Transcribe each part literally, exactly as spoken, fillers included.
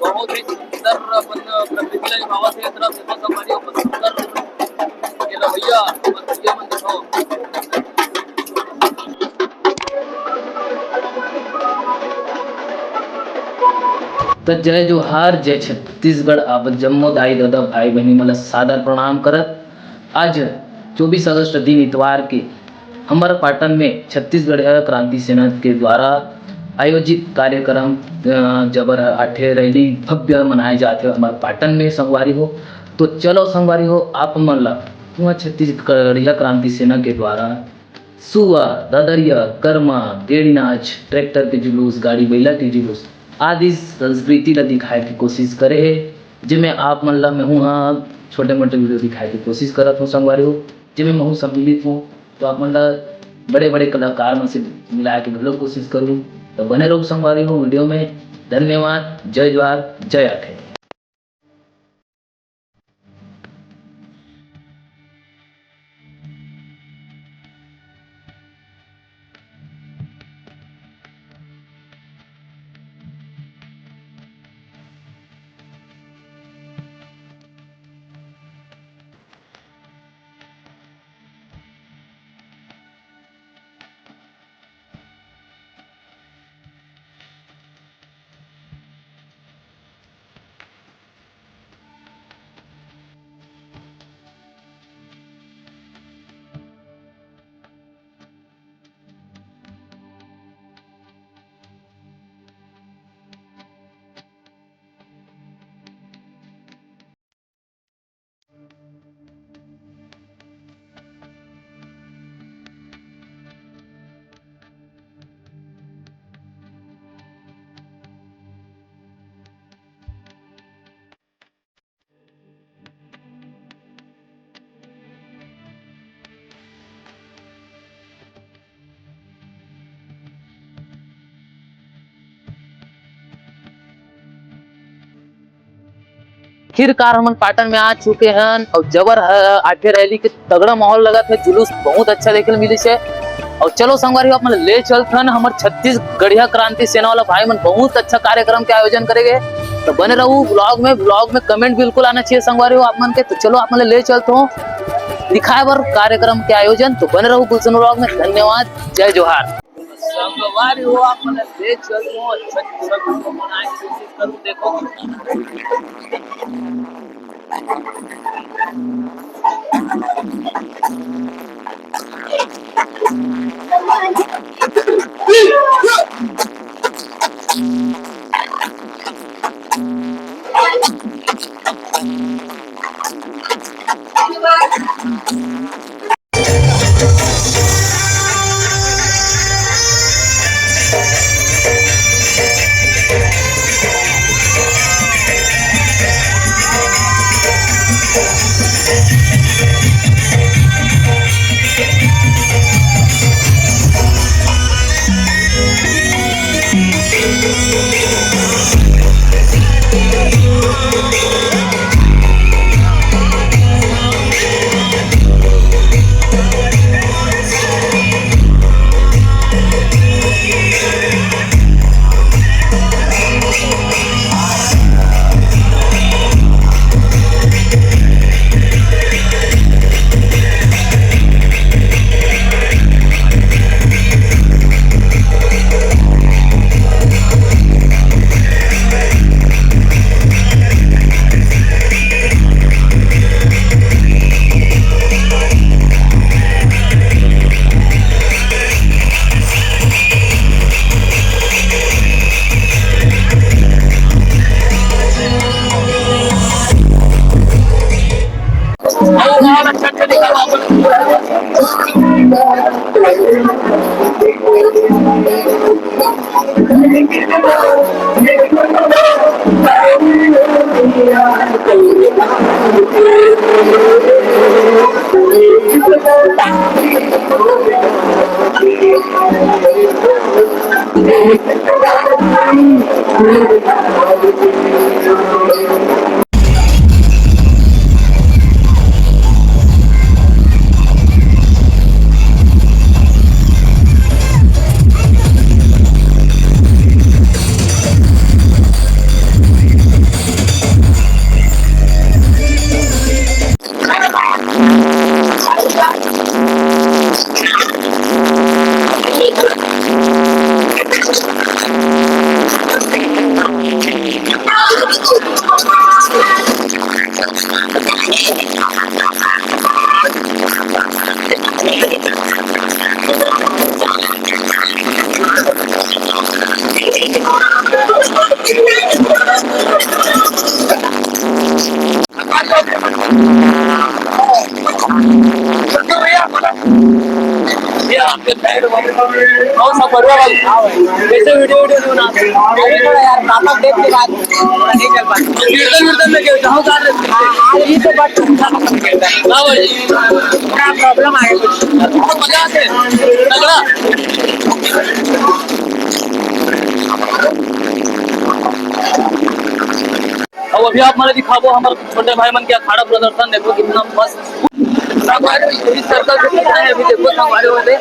बहुत ही सुंदर अपन प्रकृति ला निभावत हे, ए तरफ देखो संगवारी हो, बहुत सुंदर ये रवैया, अपन भैया मन देखो। त जय जोहार, जय छत्तीसगढ़। आप जम्मो दाई ददा भाई बहिनी मन ला सादर प्रणाम करत, आज चौबीस अगस्त दिन इतवार के हमर पाटन में छत्तीसगढ़ क्रांति सेना के द्वारा आयोजित कार्यक्रम, अ, जबर आठे रैली भव्य मनाए जात हे हमर पाटन में संगवारी हो। तो चलो संगवारी हो, आप मन ला उहाँ छत्तीसगढ़िया क्रांति सेना के द्वारा सुआ, ददरिया, करमा, गेड़ी नाच, ट्रैक्टर के जुलूस, गाड़ी बइला के जुलूस आदि संस्कृति ला दिखाए के कोशिश करे हे, जेमे आप मन ला महू हा छोटे मोटे वीडियो दिखाए के कोशिश करत हूँ संगवारी हो, जेमे महू सम्मिलित हूँ। तो आप मन ला बड़े बड़े कलाकार मन से मिलाए के घलो कोशिश करूँ। तो बने रहो संगवारी हो वीडियो में। धन्यवाद। जय जोहार, जय आठे। आखिरकार हमन पाटन में आ चुके हन अउ जबर ह-, आठे रैली के तगड़ा माहौल लगत हे, जुलूस बहुत अच्छा देखे ल मिलिस हे। अउ चलो संगवारी हो, आप मन ले चलथन हमर छत्तीसगढ़िया क्रांति सेना वाला भाई मन बहुत अच्छा कार्यक्रम के आयोजन करे गे। तो बने रहू व्लॉग में, व्लॉग में कमेंट बिल्कुल आना चाहिए संगवारी हो आप मन के। तो चलो आप मन ले चलथो दिखाए बर कार्यक्रम के आयोजन। तो बने रहू गुलशन व्लॉग में। धन्यवाद, जय जोहार। संगवारी हो, आप मन ले चलथो, अच्छा अच्छा वीडियो बनाए के कोशिश करूँ, देखो। कौन सा बढ़िया भाई? कैसे वीडियो वीडियो नहीं बनाते? अभी थोड़ा यार, पापा डेथ के बाद थोड़ा नहीं चल पाते। कीर्तन वीर्तन में क्या जाओ, गा रहे थे? हाँ, आज भी तो बट हाँ भाई, थोड़ा प्रॉब्लम आ गया कुछ। बहुत मजा आते हैं, तगड़ा। अब अभी आप मन ला दिखाबो हमर छोटे भाई मन के अखाड़ा प्रदर्शन। देखो कितना मस्त। संगवारी हो, इस सर्कल से कितना है अभी, देखो संगवारी हो दे।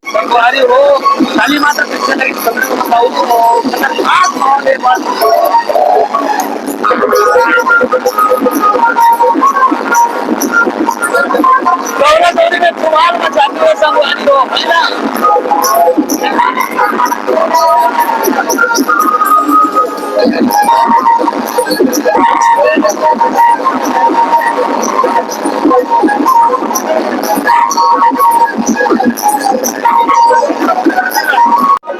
संगवारी हो, काली माता के चले, सबको बताओ, तो खतरनाक माहौल है, बस। गौरा गौरी में धमाल मचाते हुए संगवारी हो, है ना?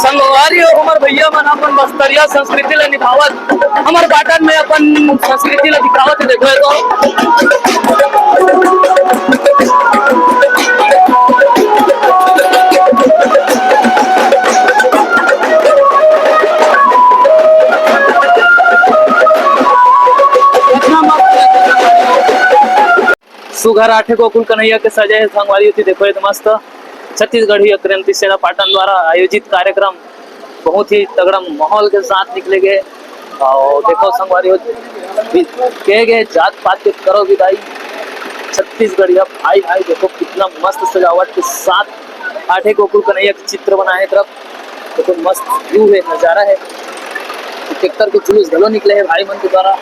संगवारी हो, हमर भैया मन अपन बस्तरिया संस्कृति ला निभावत, हमर पाटन में अपन संस्कृति ला दिखावत हे। देखो ये तो। सुघर आठे गोकुल कन्हैया के सजे हे संगवारी होती। देखो ये तो मस्त छत्तीसगढ़ी क्रांति सेना पाटन द्वारा आयोजित कार्यक्रम बहुत ही तगड़ा माहौल के साथ निकले गए। और देखो संगवारी हो, कहे गए जात पात के करो विदाई, छत्तीसगढ़िया भाई भाई। देखो कितना मस्त सजावट के साथ आठे गोकुल कन्हैया के चित्र बनाए हे तरफ। देखो मस्त व्यू है, नजारा है। ट्रैक्टर के जुलूस घलो निकले हे भाई मन के द्वारा।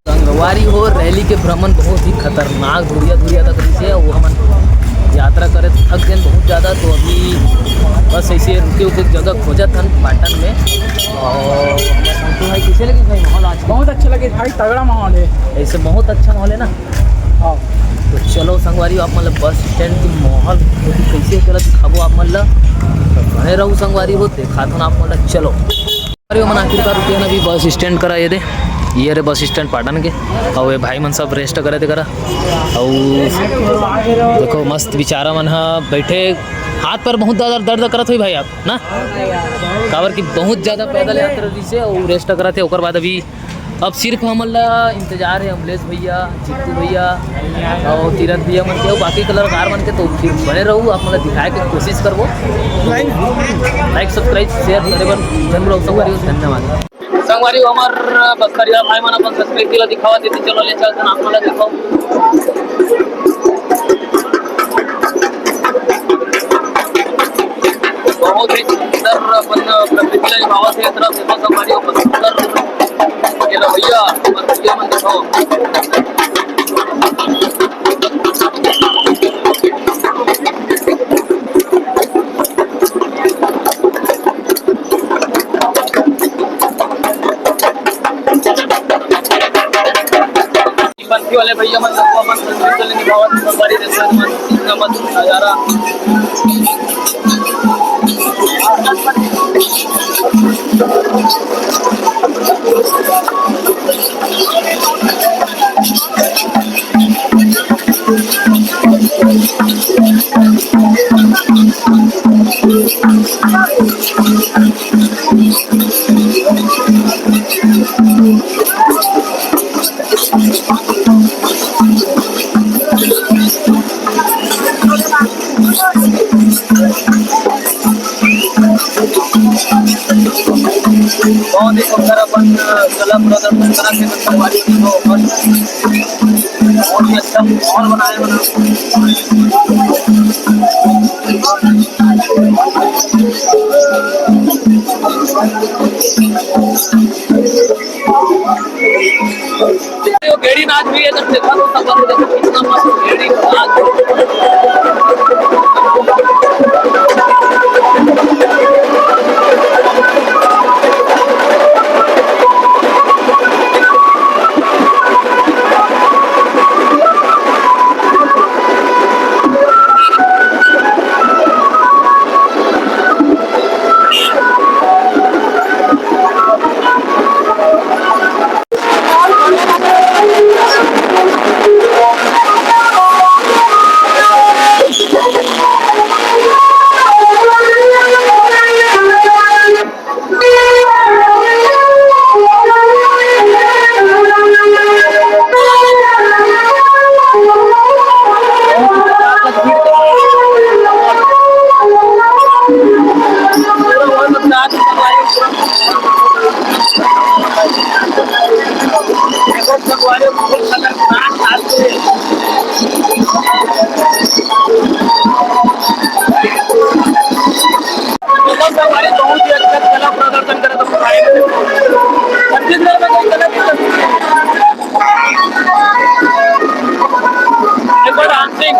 संगवारी हो, रैली के भ्रमण बहुत ही खतरनाक, धुरिया धुरिया तक रहिसे। वो हमन यात्रा करे थक गए बहुत ज़्यादा, तो अभी बस ऐसे रुके उके जगह खोजत हन पाटन में। और हमर संतु भाई, कैसे लगे भाई माहौल आज? बहुत अच्छा लगे भाई, तगड़ा माहौल है। ऐसे बहुत अच्छा माहौल है ना? हाँ। तो चलो संगवारी, आप मतलब बस स्टैंड के माहौल कैसे हे, चलो दिखाबो आप मन ला। तो बने रहू संगवारी हो, दिखात हन आप मन ला। चलो। अरे मन आखिरकार रुके हन अभी बस स्टैंड करा, ये दे, ये रे बस स्टैंड पाटन के। और ये भाई मन सब रेस्ट करत हे करा। और देखो मस्त बेचारा मन ह बैठे, हाथ पर बहुत ज़्यादा दर्द करत होही भाई आप ना, काबर कि बहुत ज़्यादा पैदल यात्रा रहिसे और रेस्ट करत हे। ओकर बाद अभी अब सिर्फ हमन ला इंतजार है अमलेश भैया, जीतू भैया और तीरथ भैया मन के, और बाकी कलाकार मन के। तो फिर बने रहू, आप मन ला दिखाए के कोशिश करबो। लाइक, सब्सक्राइब, शेयर करे बर जरूर अवसर करियो। धन्यवाद। संगवारी हो, हमर बस्तरिया भाई मन अपन संस्कृति ला दिखावत हे, चलो ले चलथन आप मन ला दिखाओ। बहुत ही सुंदर अपन प्रकृति ला निभावत हे, तरफ देखो संगवारी हो, सुंदर भैया, भैया मन देखो। पंथी वाले भैया मन सबको अपन संस्कृति ले निभावत, हमारी देश में इतना मस्त नजारा। बहुत ही सुंदर अपन, अ, कला प्रदर्शन करा के संगवारी हो, बहुत ही अच्छा माहौल बनाए बना। यो भेड़ी नाच भी है, जब देखा तो सब लोग देखो कितना मस्त भेड़ी नाच। मतलब, हमारे बहुत ही अच्छा कला प्रदर्शन करे तो छत्तीसगढ़ में कोई कला नहीं करती। एक बार डांसिंग।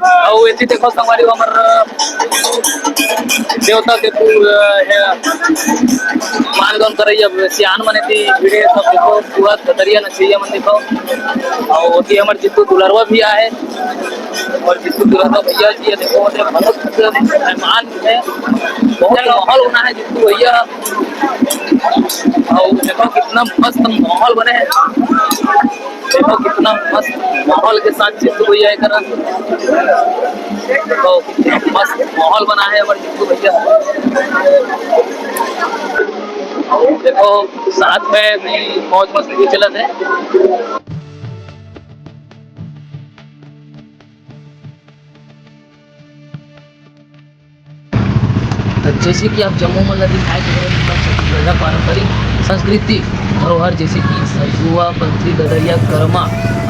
अउ एती देखो संगवारी हो, हमर देवता के पू-, अ, हे, मानगौन करैया सियान मन एती भिड़े, सब देखो, पूरा ददरिया नचैया मन देखो। अउ ओती हमर जितू दुलरवा भी आए, अउ जितू दुलरवा भैया जी, ये देखो, ओते बहुत मेहमान है, बहुत माहौल होना है जितू भैया। अउ देखो कितना मस्त माहौल बने है। देखो कितना मस्त माहौल के साथ चित्त भैया एकर। देखो कितना मस्त माहौल बना है हमर चित्त भैया। देखो साथ में भी मौज मस्ती चलत है। तो जैसे कि आप जम्मो मन ला दिखाए के रहे, हमर छत्तीसगढ़ का पारंपरिक संस्कृति धरोहर, जैसे कि सरगुआ, पंथी, ददरिया, करमा,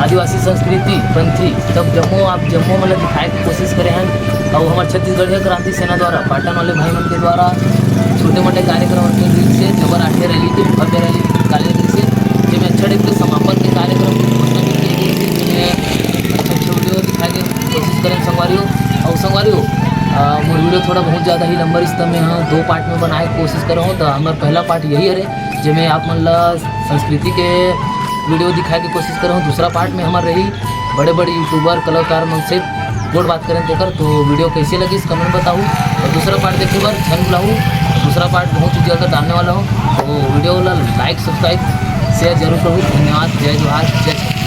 आदिवासी संस्कृति, पंथी, तब जम्मो आप जम्मो मन ला दिखाए के कोशिश करे हन। अउ हमर छत्तीसगढ़िया क्रांति सेना द्वारा, पाटन वाले भाई मन के द्वारा छोटे मोटे कार्यक्रम के रूप से जबर आठे रैली के भव्य रैली निकाले गए से, जेमे अच्छा टाइप के समापन के कार्यक्रम की घोषणा भी किए गए थे, जेमे अच्छा अच्छा वीडियो दिखाए गए। कोशिश करें संगवारी हो। अउ संगवारी हो, अ, मोर वीडियो थोड़ा बहुत ज़्यादा ही लंबा रिहिस त मैं ह दो पार्ट में बनाए के कोशिश करहूँ। त हमर पहला पार्ट यही हरे, जेमे आप मन ला संस्कृति के वीडियो दिखाए के कोशिश करहूँ। दूसरा पार्ट में हमर रही बड़े-बड़े यूट्यूबर, कलाकार मन से गोठ बात करें तेकर। तो वीडियो कैसे लगिस, कमेंट बताहू। अउ दूसरा पार्ट देखे बर झन भुलाहू, दूसरा पार्ट बहुत ही जल्द डालने वाला हूँ। तो वीडियो ला लाइक, सब्सक्राइब, शेयर जरूर करू। धन्यवाद। जय जोहार, जय छत्तीसगढ़।